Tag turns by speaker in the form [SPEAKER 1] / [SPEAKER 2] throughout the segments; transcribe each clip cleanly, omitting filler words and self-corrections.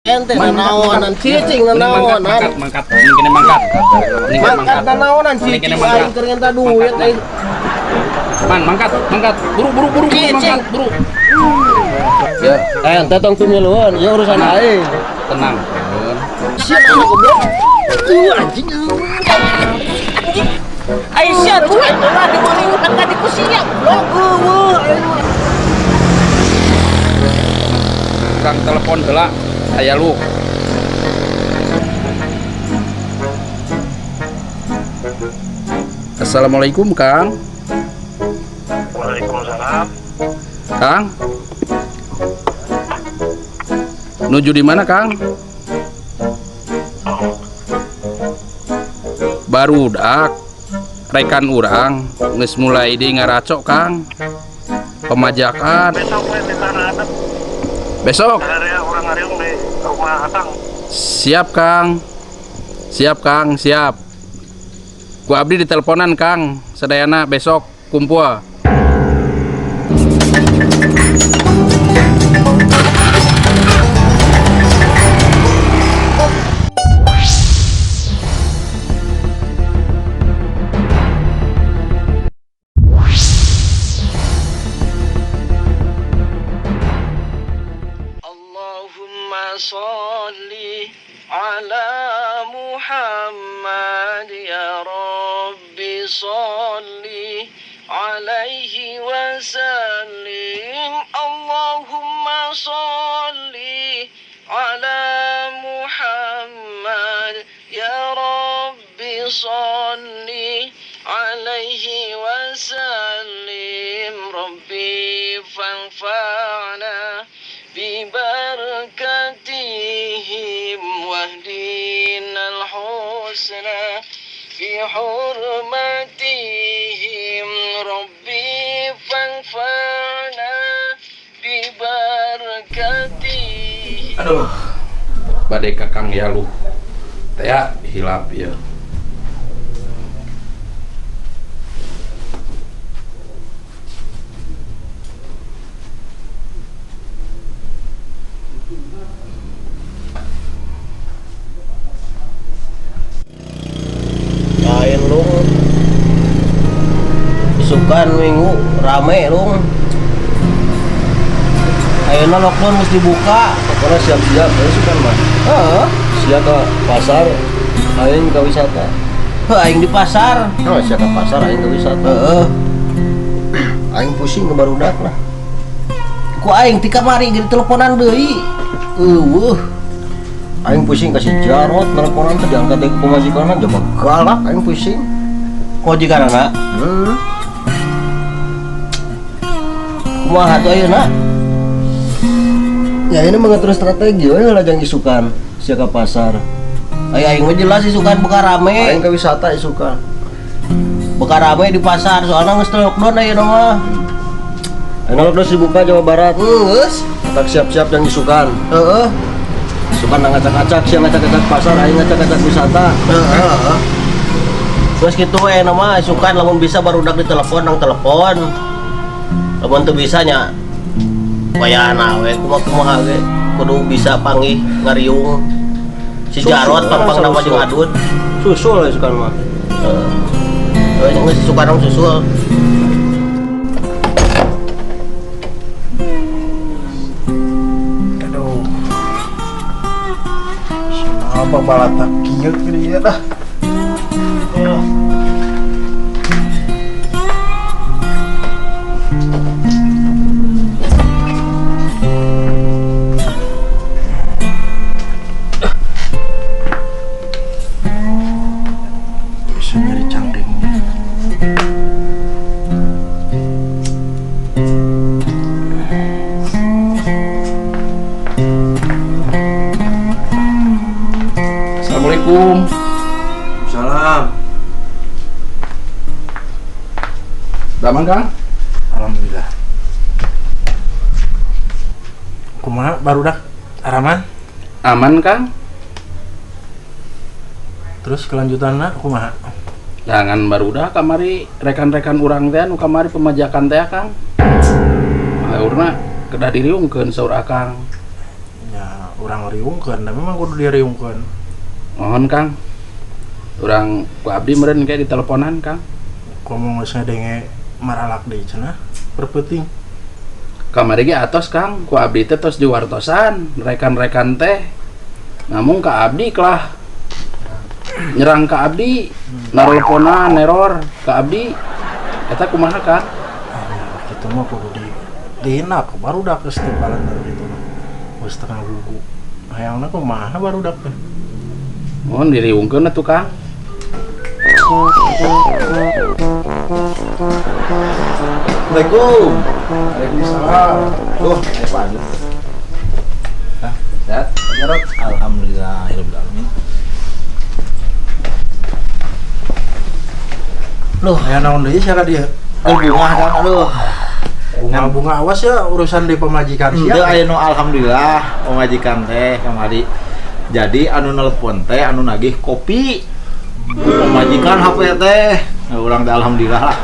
[SPEAKER 1] Ente nanaonan cicing nanaonan.
[SPEAKER 2] Mangkat, mangkat, mending kene mangkat. Mending kene
[SPEAKER 1] Mangkat nanaonan
[SPEAKER 2] Mending kene
[SPEAKER 1] cicing
[SPEAKER 2] mangkat.
[SPEAKER 1] aing keur ngenta duit aing.
[SPEAKER 2] Man, mangkat, mangkat. Buru, buru, buru, buru,
[SPEAKER 1] Cicing.
[SPEAKER 2] mangkat, buru. Ya,
[SPEAKER 1] Ente tong tumiluan, ieu urusan aing.
[SPEAKER 2] tenang.
[SPEAKER 1] Sia anak goblok. Anjing. Aing sia tuh aing mah dimeuli utang ka diku sia goblok. Eueuh aing.
[SPEAKER 2] Kang telepon heula, aya lu. Assalamualaikum, Kang.
[SPEAKER 3] Waalaikumsalam.
[SPEAKER 2] Kang. Nuju di mana, Kang? Barudak rekan urang geus mulai di ngaracok, Kang. Pemajakan.
[SPEAKER 3] Besok we minta ngadep
[SPEAKER 2] Besok.
[SPEAKER 3] area orang ngariung di rumah Atang.
[SPEAKER 2] Siap, Kang. Siap, Kang, siap. Ku abdi diteleponan, Kang. Sadayana besok kumpul.
[SPEAKER 1] Allahumma sholli ala Muhammad ya Rabbi sholli alaihi wasallim. Allahumma sholli ala Muhammad ya Rabbi sholli alaihi wasallim. Rabbi fanfa'na ببركتهم واهدنا الحسنى بحرمتهم ربي فانفعنا ببركتهم.
[SPEAKER 2] Aduh. Bade ka Kang Yaluh. Teh hilap ya.
[SPEAKER 1] Lain lung. Isukan minggu rame lung. Ayeuna lockdown mesti dibuka.
[SPEAKER 4] Pokoknya siap-siap, ya sukan mah.
[SPEAKER 1] Heeh.
[SPEAKER 4] Siap ke pasar, aing ke wisata.
[SPEAKER 1] Heuh aing di pasar.
[SPEAKER 4] Oh, siap ke pasar, aing ke wisata.
[SPEAKER 1] Heeh.
[SPEAKER 4] Aing pusing ke barudak lah.
[SPEAKER 1] Ku aing ti kamari ge teleponan deui. Eueuh.
[SPEAKER 4] Aing pusing kasih Jarot nelponan teh diangkat deui ku pamajikanna jaba galak aing pusing.
[SPEAKER 1] Pamajikanna?
[SPEAKER 4] Hmm.
[SPEAKER 1] Kumaha tuh ayeuna?
[SPEAKER 4] Ya ini mengatur strategi we lah jang isukan sia ke pasar.
[SPEAKER 1] Ayo aing mah jelas isukan buka rame.
[SPEAKER 4] Aing ke wisata isukan.
[SPEAKER 1] Buka rame di pasar soalnya geus lockdown ayeuna mah.
[SPEAKER 4] Ayeuna lockdown dibuka Jawa Barat.
[SPEAKER 1] Geus.
[SPEAKER 4] Tak siap-siap jang isukan.
[SPEAKER 1] Heeh.
[SPEAKER 4] Isukan ngacak-ngacak, sia ngacak-ngacak pasar, aing ngacak-ngacak wisata.
[SPEAKER 1] Heeh. Terus gitu we nama isukan lamun bisa barudak ditelepon nang telepon. Lamun teu bisa nya wayahna we kumaha-kumaha ge kudu bisa panggih ngariung. Si Jarot pampang nama jeung Adun.
[SPEAKER 4] Susul isukan mah.
[SPEAKER 1] Heeh. Heeh, geus isukan nang susul.
[SPEAKER 5] Aduh. Siapa balatak kieu gini ya dah. Bisa nyari cangkringnya.
[SPEAKER 2] Assalamualaikum.
[SPEAKER 4] Salam.
[SPEAKER 2] Damang, Kang?
[SPEAKER 5] Alhamdulillah. Kumaha barudak araman?
[SPEAKER 2] Aman, Kang?
[SPEAKER 5] Terus kelanjutanna kumaha?
[SPEAKER 2] Jangan barudak kamari rekan-rekan urang teh nu kamari pemajakan teh, Kang. Aurna kedah diriungkeun saur Akang.
[SPEAKER 5] Ya, Urang riungkeun, da memang kudu diriungkeun.
[SPEAKER 2] Mohon Kang. Urang ku abdi meureun kayak di teleponan Kang.
[SPEAKER 5] Komo geus ngadenge maralak deui cenah perpeuting.
[SPEAKER 2] Kamari ge atos Kang, ku abdi teh tos diwartosan rekan-rekan teh. Namun ka abdi kelah nyerang ka abdi, nareleponan neror ka abdi. Eta kumaha Kang?
[SPEAKER 5] Ah, kitu mah kudu di dinak barudak geus teu balender kitu mah. Geus tengah gugu. Hayangna kumaha barudak teh?
[SPEAKER 2] Mohon diriungkeun atuh Kang.
[SPEAKER 4] Assalamualaikum.
[SPEAKER 2] Waalaikumsalam.
[SPEAKER 4] Tuh, ayo Pak Adut.
[SPEAKER 2] Hah, sehat? Jarot.
[SPEAKER 4] Alhamdulillah, rabbil alamin.
[SPEAKER 5] Loh, aya naon deui sia ka dieu?
[SPEAKER 4] Bunga Kang, aduh.
[SPEAKER 5] Bunga-bunga awas ya urusan di pemajikan
[SPEAKER 6] Henteu
[SPEAKER 5] sia.
[SPEAKER 6] aya nu alhamdulillah pamajikan teh kamari. Jadi anu nelpon teh anu nagih kopi. Pamajikan HP teh. Nah, urang teh alhamdulillah lah.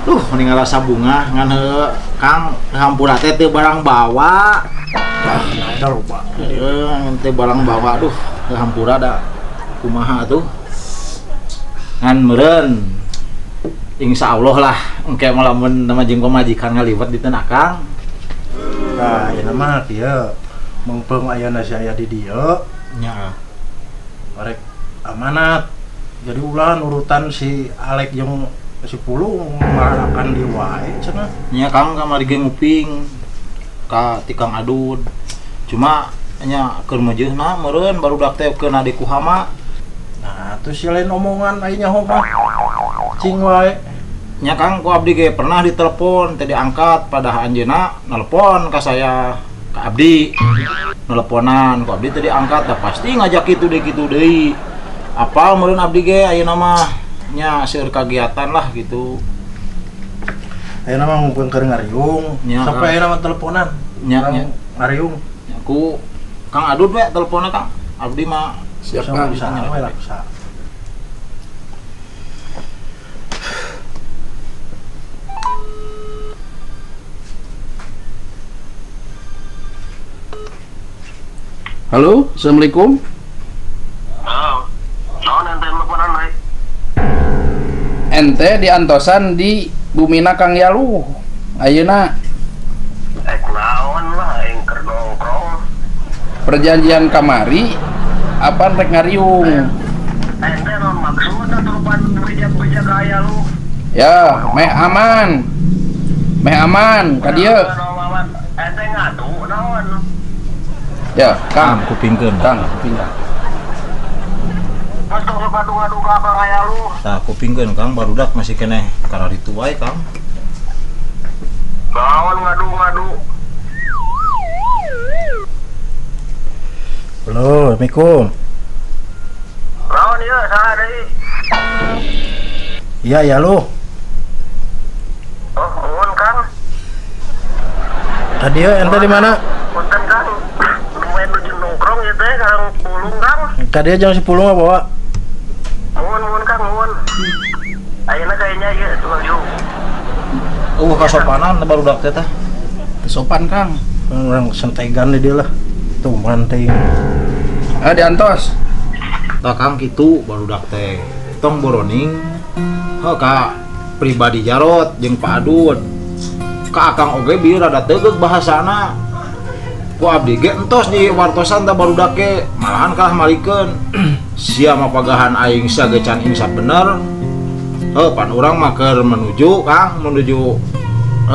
[SPEAKER 6] Duh, mending ngarasa bunga ngan heuh Kang hampura teh teu barang bawa.
[SPEAKER 5] Ah, nah, loba.
[SPEAKER 6] Heuh, teu barang bawa duh, teu hampura da kumaha atuh. Ngan meureun insya Allah lah engke mah lamun nama jeung pamajikan ngaliwet di teu Akang.
[SPEAKER 5] Nah, ayeuna mah kieu. Mengpeung ayeuna si aya di dieu,
[SPEAKER 6] Nya.
[SPEAKER 5] rek amanat. Jadi ulah urutan si Alek jeung si Pulung maralakan di wae cenah.
[SPEAKER 6] Nya Kang kamari ge nguping ka ti Kang Adud. Cuma nya keur meujeuhna meureun barudak teh keuna di kuhama.
[SPEAKER 5] Nah, terus si lain omongan aing nyaho mah. Cing wae.
[SPEAKER 6] Nya Kang ku abdi ge pernah ditelepon teh diangkat pada anjeunna nelpon ka saya ka abdi. Nelponan ku abdi teh diangkat da pasti ngajak kitu deui kitu deui. Apal meureun abdi ge ayeuna mah nya seueur kagiatan lah gitu.
[SPEAKER 5] Ayeuna mah ngumpulkeun keur ngariung.
[SPEAKER 6] Nya,
[SPEAKER 5] Sampai
[SPEAKER 6] Kang.
[SPEAKER 5] ayeuna mah teleponan.
[SPEAKER 6] Nya,
[SPEAKER 5] Urang
[SPEAKER 6] nya.
[SPEAKER 5] ngariung.
[SPEAKER 6] Nya, ku Kang Adud we teleponnya Kang. Abdi mah
[SPEAKER 2] Siap
[SPEAKER 5] Bisa
[SPEAKER 2] Kang.
[SPEAKER 5] bisa we lah bisa.
[SPEAKER 2] Halo, Assalamualaikum.
[SPEAKER 3] Oh. Naon ente teleponan we?
[SPEAKER 2] Ente diantosan di Bumina Kang Yaluh. Ayeuna
[SPEAKER 3] Eh naon lah aing keur nongkrong.
[SPEAKER 2] perjanjian kamari apa rek ngariung.
[SPEAKER 3] Ente naon maksudna telepon beja-beja ka aya lu?
[SPEAKER 2] Ya, meh aman. Meh aman ka dieu.
[SPEAKER 3] Ente ngadu naon?
[SPEAKER 2] Ya, Kang.
[SPEAKER 6] kupingkeun.
[SPEAKER 2] Kang, kuping Kang.
[SPEAKER 3] Mas tong ngadu-ngadu ka Kang aya lu.
[SPEAKER 6] Tah kupingkeun Kang barudak masih keneh kararitu wae Kang.
[SPEAKER 3] Naon ngadu-ngadu?
[SPEAKER 5] Halo, Assalamualaikum.
[SPEAKER 3] Naon ieu saha deui?
[SPEAKER 5] Iya, ya lu.
[SPEAKER 3] Oh, nuhun Kang.
[SPEAKER 5] Tadi ya, ente di mana?
[SPEAKER 3] Punten Kang. Lumayan nuju nongkrong ieu teh sareng Pulung Kang.
[SPEAKER 5] Tadi jam 10 mah bawa.
[SPEAKER 3] Nuhun nuhun Kang, nuhun. Ayeuna kayaknya ieu tukang yuk.
[SPEAKER 6] Kasopanan barudak teh tah.
[SPEAKER 2] Sopan Kang.
[SPEAKER 5] Orang sentegan di dia lah. Tuh manting.
[SPEAKER 2] Ah, diantos.
[SPEAKER 6] Tah Kang kitu barudak teh. Tong boroning. Heuh ka pribadi Jarot jeung Pak Adud. Ka Akang oge bieu rada teugeuk bahasana. Ku abdi ge entos di wartosan tah barudak ge malahan kalah malikeun. Sia mah pagahan aing sia ge can insaf bener. Heuh pan urang mah keur menuju Kang, menuju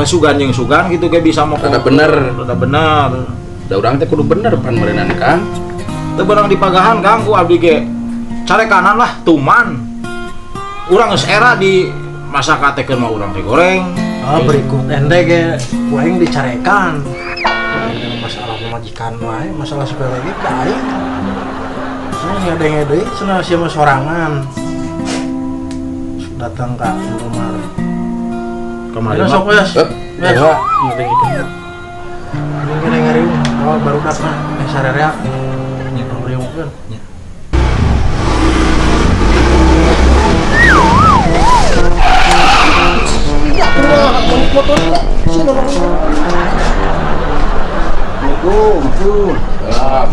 [SPEAKER 6] sugan jeung sugan gitu ge bisa mah
[SPEAKER 2] Rada bener.
[SPEAKER 6] Rada bener.
[SPEAKER 2] Da urang teh kudu bener pan meureunnan Kang.
[SPEAKER 6] Teu beunang dipagahan Kang ku abdi ge carekanan lah tuman. Urang geus era di masa katekeun mah urang teh goreng.
[SPEAKER 5] Ah, berikut ente ge ku aing dicarekan. Ente masalah pemajikan wae, masalah sepele ge ka aing. Cenah ngadenge deui cenah sia mah sorangan. Datang ka Indomaret.
[SPEAKER 6] Kamari
[SPEAKER 5] Ayo
[SPEAKER 6] mah
[SPEAKER 5] sok wes.
[SPEAKER 2] Hup,
[SPEAKER 5] Wes.
[SPEAKER 2] bawa.
[SPEAKER 5] Ini kena ngariung. Oh, barudak mah eh sarerea. Ngariungkeun.
[SPEAKER 6] Nya.
[SPEAKER 4] Assalamualaikum.
[SPEAKER 2] Salam.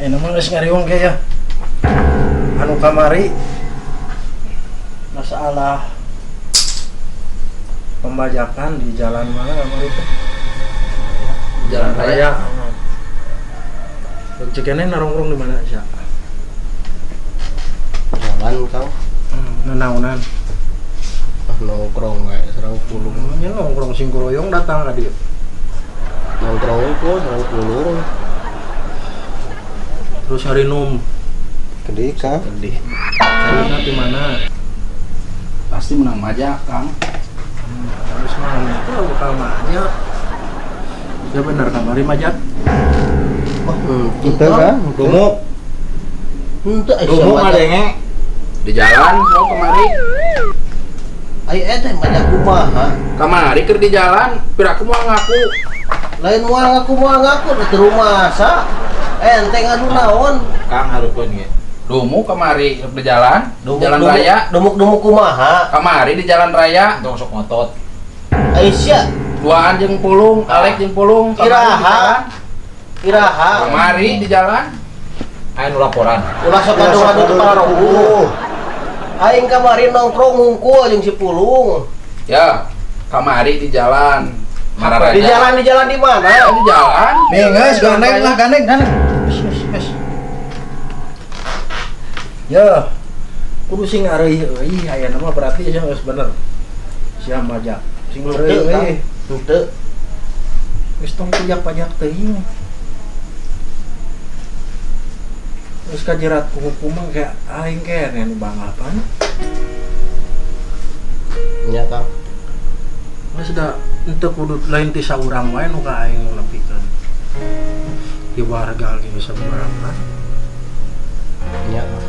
[SPEAKER 5] Ayeuna mah geus ngariung ge ya. Anu kamari masalah pembajakan di jalan mana kamari teh?
[SPEAKER 2] Jalan raya.
[SPEAKER 5] Cekene narongkrong di mana sih?
[SPEAKER 1] Jalan Kang.
[SPEAKER 5] Nenaunan.
[SPEAKER 1] Ah, nongkrong we sareng pulung.
[SPEAKER 5] Nya nongkrong sing kuroyong datang ka dieu.
[SPEAKER 1] Nongkrong ku sareng pulung.
[SPEAKER 5] Terus hari num
[SPEAKER 4] Kedik, Kang.
[SPEAKER 1] Sedih.
[SPEAKER 5] Harina di mana?
[SPEAKER 2] Pasti menang majak, Kang.
[SPEAKER 5] Harus mah itu bakal majak. Ya bener kamari majak.
[SPEAKER 1] Wah,
[SPEAKER 4] Henteu, Kang.
[SPEAKER 6] Dumuk,
[SPEAKER 1] Henteu aya
[SPEAKER 6] dumuk
[SPEAKER 1] majak.
[SPEAKER 6] ngadenge.
[SPEAKER 2] Di jalan lo kemari.
[SPEAKER 1] Ayo eta majak kumaha?
[SPEAKER 2] Kamari keur di jalan, piraku moal ngaku.
[SPEAKER 1] Lain moal ngaku di rumah sa. Ente ngadu naon?
[SPEAKER 6] Kang hareupeun ge.
[SPEAKER 2] Dumu kamari di jalan,
[SPEAKER 1] Dumuk,
[SPEAKER 2] jalan
[SPEAKER 1] dumuk,
[SPEAKER 2] raya.
[SPEAKER 1] Dumuk-dumuk kumaha?
[SPEAKER 2] Kamari di jalan raya,
[SPEAKER 6] Tong sok ngotot.
[SPEAKER 1] Ayo sia,
[SPEAKER 2] duaan jeung pulung, Alek jeung pulung, kamari di
[SPEAKER 1] Iraha.
[SPEAKER 2] jalan.
[SPEAKER 1] Iraha.
[SPEAKER 2] Kamari di jalan.
[SPEAKER 6] Aya nu laporan.
[SPEAKER 1] Ulah sok ngadu-ngadu teu pararuguh. Aing kamari nongkrong hungkul jeung si Pulung.
[SPEAKER 2] Ya, kamari di jalan. Mararaja.
[SPEAKER 1] Di jalan di mana?
[SPEAKER 2] Ya, di jalan.
[SPEAKER 5] Nih guys, gandeng lah, gandeng, gandeng. Wes, wes, wes. Ya, kudu sing areuih euy, aya nama berarti sia geus bener. Sia majak. Sing
[SPEAKER 1] Henteu,
[SPEAKER 5] areuih
[SPEAKER 1] Kang.
[SPEAKER 5] euy.
[SPEAKER 1] Henteu.
[SPEAKER 5] Geus tong pajak-pajak teuing. Geus kajerat ku hukum mah kayak aing kene nu banggapan.
[SPEAKER 1] Nya, Kang.
[SPEAKER 5] Geus da henteu kudu lain ti saurang wae nu ka aing nu nepikeun. Di warga ge geus sabaraha.
[SPEAKER 1] Nya, Kang.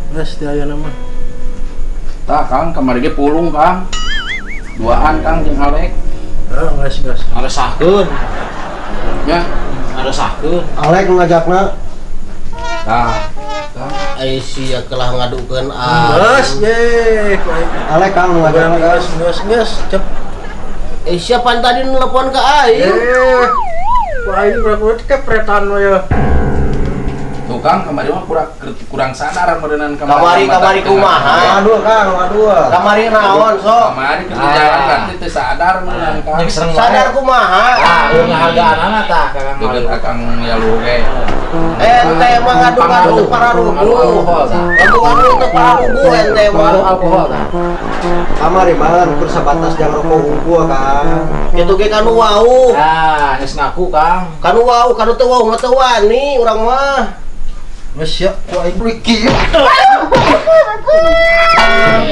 [SPEAKER 5] Geus teu aya nama.
[SPEAKER 2] Tah, Kang, kamari ge pulung, Kang. Duaan Kang jeung Alek.
[SPEAKER 5] Heeh, geus geus.
[SPEAKER 6] Ngaresahkeun,
[SPEAKER 2] Ya.
[SPEAKER 6] ngaresahkeun.
[SPEAKER 4] Alek ngajakna.
[SPEAKER 2] Tah. Kang.
[SPEAKER 1] Ayo sia kelah ngadukeun aing.
[SPEAKER 5] Geus ye, ku aing.
[SPEAKER 4] Alek Kang nu ngajakna.
[SPEAKER 5] Geus geus geus cep.
[SPEAKER 1] Eh siapa tadi nelpon ke aing?
[SPEAKER 5] Eh, ku aing berapa kepretan we ya.
[SPEAKER 2] Tuh Kang, kamari mah kurang kurang sadar meureunnan kamari.
[SPEAKER 1] Kamari kamari kumaha?
[SPEAKER 4] Aduh, Kang, aduh.
[SPEAKER 1] Kamari naon sok?
[SPEAKER 2] Kamari keur di jalan berarti teu sadar meureunnan Kang.
[SPEAKER 6] Nyek sereng wae.
[SPEAKER 1] Sadar kumaha?
[SPEAKER 6] Ah, eueuh ngahargaanana tah Kang.
[SPEAKER 2] Deukeut Akang Yalu ge.
[SPEAKER 1] Ente mah ngadu-ngadu teu pararuguh.
[SPEAKER 6] Alkohol tah.
[SPEAKER 1] Ngadu-ngadu teu pararuguh ente mah.
[SPEAKER 6] Alkohol tah.
[SPEAKER 4] Kamari mah ukur sabatas jang rokok hungkul, Kang.
[SPEAKER 1] Kitu ge kanu wau.
[SPEAKER 6] Ah, geus ngaku Kang.
[SPEAKER 1] Kanu wau, kanu teu wau mah teu wani urang mah.
[SPEAKER 5] Geus ya, ku aing beli kieu.
[SPEAKER 2] Maaf, Kang. Maaf, Kang.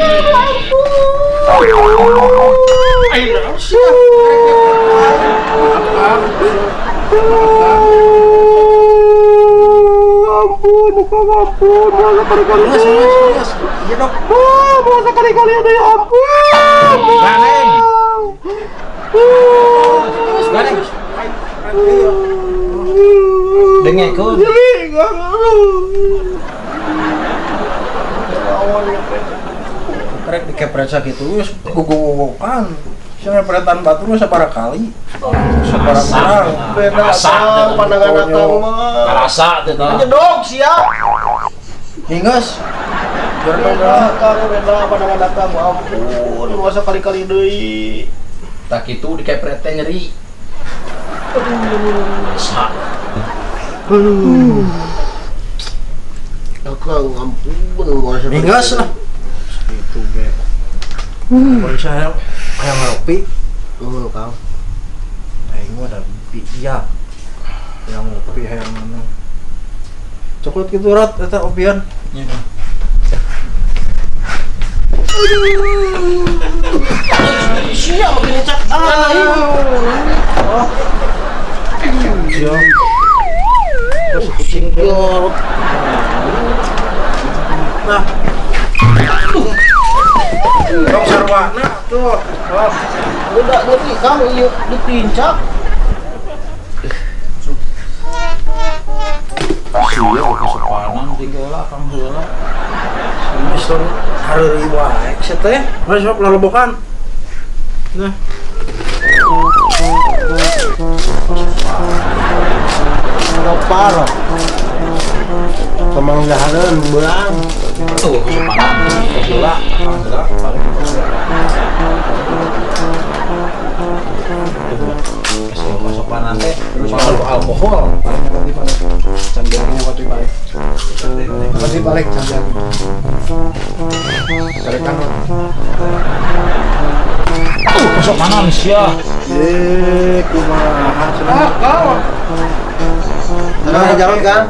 [SPEAKER 4] Ampun, Kang, ampun. Masa kali-kali.
[SPEAKER 5] Geus geus geus. Iya dok.
[SPEAKER 4] Masa kali-kali ada ya ampun.
[SPEAKER 6] Gandeng. Gandeng. Dengekeun.
[SPEAKER 5] Krek dikepret sakitu geus gugugugan. Sia ngepretan batur geus sabaraha kali. Sabaraha urang.
[SPEAKER 1] Beda
[SPEAKER 6] Karasa,
[SPEAKER 1] Kang pandangan akang mah.
[SPEAKER 6] Karasa teh tah.
[SPEAKER 1] Njedog sia.
[SPEAKER 5] Nih geus.
[SPEAKER 1] Beda Kang, beda pandangan akang. Ampun, masa kali-kali deui.
[SPEAKER 2] Tah kitu dikepret teh nyeri.
[SPEAKER 6] Karasa.
[SPEAKER 1] Akang ampun masa
[SPEAKER 5] Nih geus lah. Itu ge. Mun saya hayang ngopi,
[SPEAKER 1] Nuhun Kang.
[SPEAKER 5] aing mah da biak. Hayang ngopi hayang anu. Coklat kitu rat eta opian.
[SPEAKER 1] Sia makin cak aing.
[SPEAKER 5] Iya. Terus kucing
[SPEAKER 1] Jorok.
[SPEAKER 5] Nah. Dok sarwana tuh. Oh.
[SPEAKER 1] Udah ngerti Kang ieu dipincak.
[SPEAKER 6] Sia kesopanan tinggal Kang heula.
[SPEAKER 5] Geus tong hareuri wae sia teh. Geus sok lolobokan. Nah.
[SPEAKER 1] Parah. Kemang dahareun beurang.
[SPEAKER 6] Tuh, kesopanan. Heula, heula paling kesopanan teh terus alkohol.
[SPEAKER 5] Paling balik. Candiaknya waktu balik. Waktu balik candiak. Carekan.
[SPEAKER 6] Tuh, kesopanan sia.
[SPEAKER 5] Eh, kumaha cenah.
[SPEAKER 2] Ah,
[SPEAKER 1] Nah, jalan kan?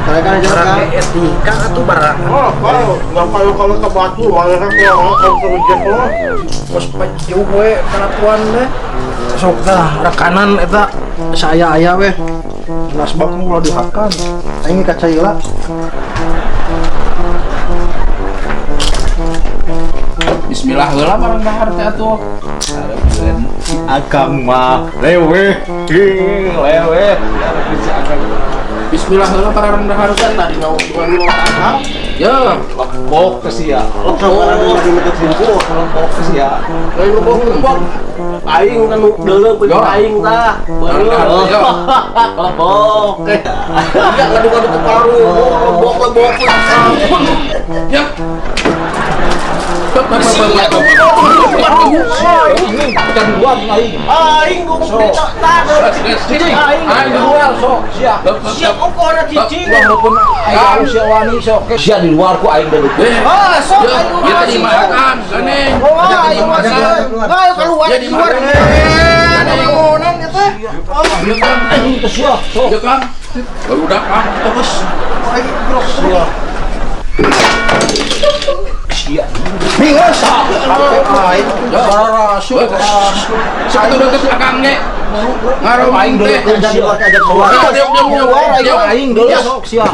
[SPEAKER 1] Carekan jalan kan?
[SPEAKER 2] Etika atuh barang.
[SPEAKER 5] Oh, kalau nggak kalau ke batu, kalau ke rujak lo, bos pejuh we kelakuan deh. Sok dah rekanan eta saya aya we. Nasbak nu ulah dihakan. Aing kaca heula.
[SPEAKER 2] Bismillah heula barang dahar teh atuh.
[SPEAKER 6] Akang mah lewe, lewe.
[SPEAKER 2] Bismillah heula barang dahar teh
[SPEAKER 1] Tadi ngau dua dua akang.
[SPEAKER 2] Yo,
[SPEAKER 6] Lebok ke sia.
[SPEAKER 1] Lebok
[SPEAKER 6] Lebok ke sia.
[SPEAKER 1] Lain lebok lebok. Aing kan deuleu
[SPEAKER 2] Yo.
[SPEAKER 1] aing tah.
[SPEAKER 2] Yo.
[SPEAKER 1] Lebok. Iya ngadu-ngadu ke paru. Lebok lebok.
[SPEAKER 2] Ya.
[SPEAKER 6] Bukan gua aing.
[SPEAKER 1] Aing goblok tah.
[SPEAKER 2] Cicing,
[SPEAKER 1] Aing.
[SPEAKER 2] aing duluan
[SPEAKER 6] Sok sia.
[SPEAKER 1] Siap okona cicing.
[SPEAKER 6] Walaupun aing sia wani sok. Sia di luar ku aing deuleu.
[SPEAKER 1] Ah, sok aing
[SPEAKER 2] Ya dimakan, gane.
[SPEAKER 1] Oh, ayo masuk. Ayo keluar
[SPEAKER 2] Ya
[SPEAKER 1] keluar.
[SPEAKER 2] dimakan.
[SPEAKER 5] Bangunan ya teh.
[SPEAKER 2] Ya kan,
[SPEAKER 6] Aing teh sia. Sok.
[SPEAKER 2] ya kan. Baru udah kan.
[SPEAKER 5] Terus aing grok
[SPEAKER 6] Sia. Sia.
[SPEAKER 5] Bingus. Aing bararasuk.
[SPEAKER 2] Satu deket akang ge. Ngaruh
[SPEAKER 6] Aing
[SPEAKER 2] teh.
[SPEAKER 6] deuleukeun sia.
[SPEAKER 1] Ajak keluar.
[SPEAKER 2] Keluar,
[SPEAKER 6] Aing deuleu sok sia.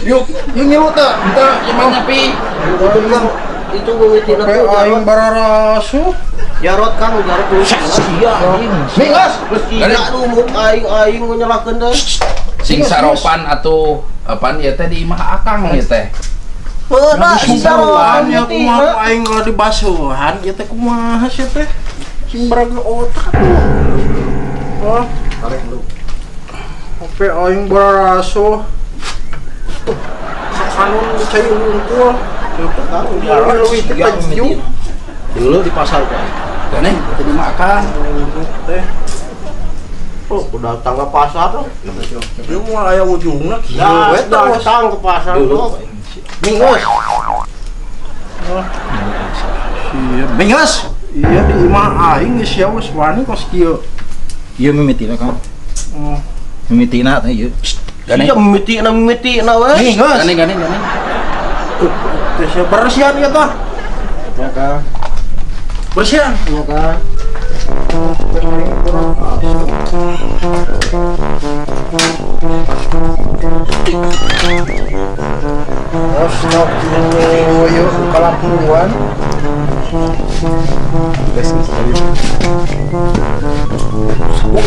[SPEAKER 2] Yuk,
[SPEAKER 5] Yung ngilu teh.
[SPEAKER 2] ente gimana nyepi?
[SPEAKER 1] Itu mimitina
[SPEAKER 5] Kayak
[SPEAKER 1] tuh
[SPEAKER 5] aing bararasuk.
[SPEAKER 1] Jarot Kang, jarot dulu.
[SPEAKER 6] Sia aing.
[SPEAKER 5] Bingus.
[SPEAKER 1] Terus gila lu muk aing aing nyalahkeun teh.
[SPEAKER 2] Sing saropan atuh apaan ieu teh di imah akang ieu teh.
[SPEAKER 1] Heuh, si saropan
[SPEAKER 5] Ya kumaha aing kalau dibasuhan ieu teh kumaha sih teh? Sing baraga otak atuh. Wah,
[SPEAKER 4] Tarik lu.
[SPEAKER 5] sampai aing bararasuh. Sakanun cai unggul. Leuwih teh peju.
[SPEAKER 6] Dulu di pasar ku aing.
[SPEAKER 2] Gane, teh dimakan.
[SPEAKER 5] Teh.
[SPEAKER 1] Oh, udah datang ke pasar tuh.
[SPEAKER 5] Ieu moal aya ujungna kieu we terus.
[SPEAKER 1] Datang ke pasar
[SPEAKER 6] Dulu.
[SPEAKER 1] tuh. Mingus.
[SPEAKER 5] Iya, bingus. Iya di imah aing geus sia geus wani kos kieu.
[SPEAKER 6] Ieu mimitina Kang.
[SPEAKER 5] Oh.
[SPEAKER 6] Mimitina teh ieu.
[SPEAKER 2] Gane,
[SPEAKER 1] Iya mimitina mimitina we.
[SPEAKER 5] Bingus.
[SPEAKER 2] gane gane gane.
[SPEAKER 5] Teh sia bersihan ieu tah.
[SPEAKER 4] Ya Kang.
[SPEAKER 5] Bersihan.
[SPEAKER 4] Ya Kang.
[SPEAKER 5] Astagfirullah, yuk kelakuan.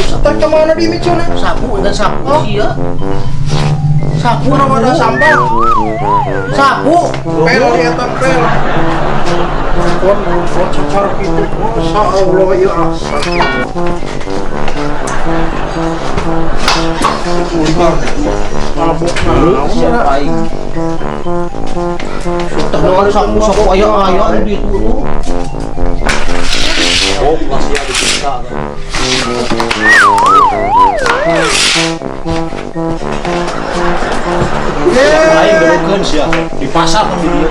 [SPEAKER 5] Sapu kemana di micuna?
[SPEAKER 1] Sapu enggak sapu sih ya. Sapu
[SPEAKER 5] Orang ada sampah.
[SPEAKER 1] Sapu.
[SPEAKER 5] Pel di eta pel. Kon kon cacar gitu. Masya Allah ya astagfirullah. Mabok naon
[SPEAKER 6] Sia aing.
[SPEAKER 1] Tah sapu sapu aya aya di itu.
[SPEAKER 6] Oh, lah sia disiksa. Aing deuleukeun sia di pasar kan di dieu.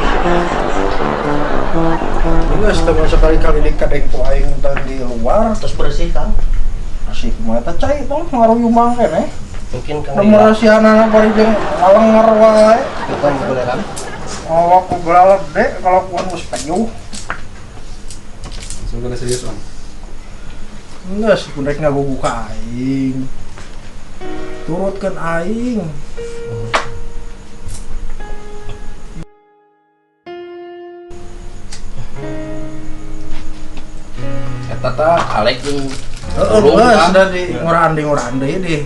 [SPEAKER 5] Geus teh sekali-kali di kadeng ku aing teh di luar
[SPEAKER 1] Terus bersih Kang.
[SPEAKER 5] asik mah eta cai tong ngaruyumang keneh.
[SPEAKER 1] Mungkin Kang.
[SPEAKER 5] Nomor sianana bari jeung alenger wae.
[SPEAKER 4] Bukan goleran.
[SPEAKER 5] Awak ku galalede kalakuan geus penyuh.
[SPEAKER 4] Semoga serius, Bang.
[SPEAKER 5] Enggak sih, rek ngagugu ka aing. Turutkeun aing.
[SPEAKER 2] Eta tah alek jeung
[SPEAKER 5] Heeh,
[SPEAKER 2] Ulung,
[SPEAKER 5] geus
[SPEAKER 2] Kang.
[SPEAKER 5] da di ngoraan deui deh.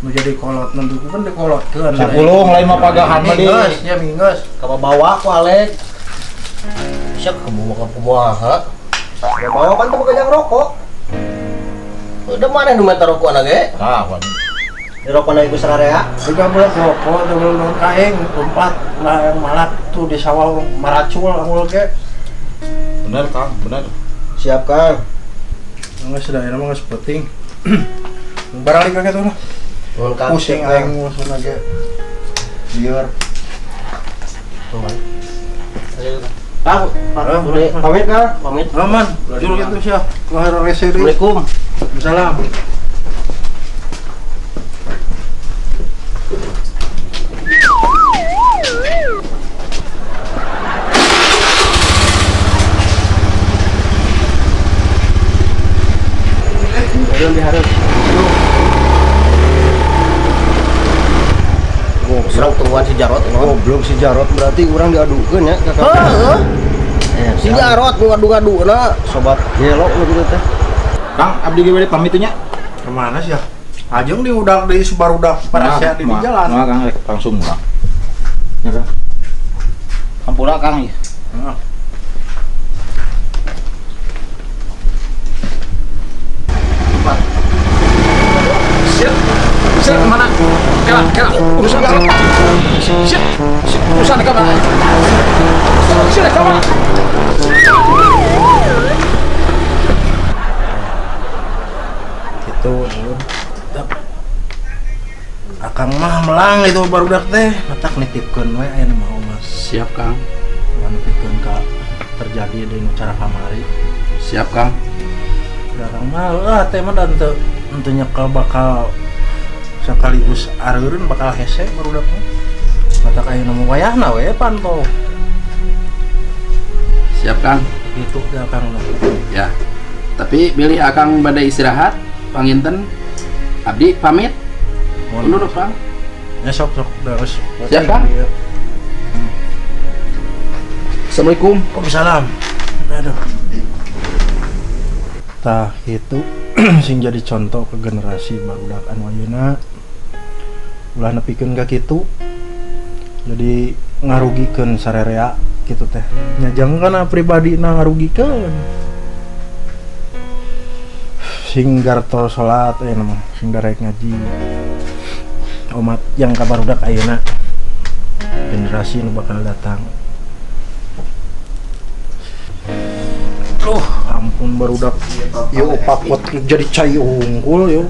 [SPEAKER 5] Nu jadi kolot nanti ku kan dikolotkeun.
[SPEAKER 6] Sapulung lain mah pagahan mah di.
[SPEAKER 5] Minggeus, ya minggeus.
[SPEAKER 1] Kabawa ku Alek. Sia kebawa kumaha.
[SPEAKER 4] Ya bawa kan teu gajang rokok.
[SPEAKER 1] Udah mana nu minta rokok ge?
[SPEAKER 6] Ah, wani.
[SPEAKER 1] Dirokona iku sararea.
[SPEAKER 5] Tiga bulan rokok, tuh belum kaing, lompat lah yang malak tuh di sawah maracul angul ke.
[SPEAKER 6] Bener Kang, bener.
[SPEAKER 4] Siap Kang.
[SPEAKER 5] Nggak sudah, ini mah nggak penting. Baralik kaget tuh lah.
[SPEAKER 1] Nuhun Kang.
[SPEAKER 5] Pusing aing musuh lagi. Biar.
[SPEAKER 1] Kang,
[SPEAKER 4] Pamit Kang.
[SPEAKER 1] Pamit.
[SPEAKER 5] Aman, dulu gitu sih. Keluar rese deui.
[SPEAKER 1] Assalamualaikum.
[SPEAKER 5] Salam.
[SPEAKER 1] Serang tungguan si Jarot ini.
[SPEAKER 4] Goblok si Jarot berarti urang diadukeun ya ka Kang.
[SPEAKER 1] Heeh. Si Jarot nu ngadu-ngaduna.
[SPEAKER 4] Sobat gelok nu kitu teh.
[SPEAKER 6] Kang, abdi ge bade pamit nya.
[SPEAKER 5] Kemana sih ya? Ajeng di udah di subarudak parasea di jalan.
[SPEAKER 6] Nah, Kang rek langsung pulang. Ya Kang. Hampura Kang ya.
[SPEAKER 5] Heeh.
[SPEAKER 2] Siap. Siap kemana? Kela, kela. Urusan kemana? Siap. Urusan kemana? Siap kemana?
[SPEAKER 5] Gitu. Akang mah melang itu barudak teh, matak nitipkeun we aya nu mau mas.
[SPEAKER 2] Siap Kang.
[SPEAKER 5] Ulah nitipkeun ka terjadi di nu cara kamari.
[SPEAKER 2] Siap Kang.
[SPEAKER 5] Da Akang mah ah teh mah dan teu nyekel bakal sekaligus areureun bakal hese barudak mah. Matak aya nu wayahna we pantau.
[SPEAKER 2] Siap Kang.
[SPEAKER 5] Gitu teh Akang mah.
[SPEAKER 2] Ya. Tapi bilih Akang bade istirahat, panginten abdi pamit. Undur Kang.
[SPEAKER 5] Ya sok sok terus.
[SPEAKER 2] Siap, Kang. Assalamualaikum.
[SPEAKER 5] Waalaikumsalam. Aduh. Tah itu sing jadi contoh ke generasi barudak anu ayeuna. Ulah nepikeun ka kitu. Jadi ngarugikeun sarerea kitu teh. Nya jang kana pribadina ngarugikeun. Sing gartol salat ayeuna mah, sing darek ngaji. Umat yang kabarudak ayeuna generasi nu bakal datang. Duh, ampun barudak. Yo papot jadi cai unggul yo.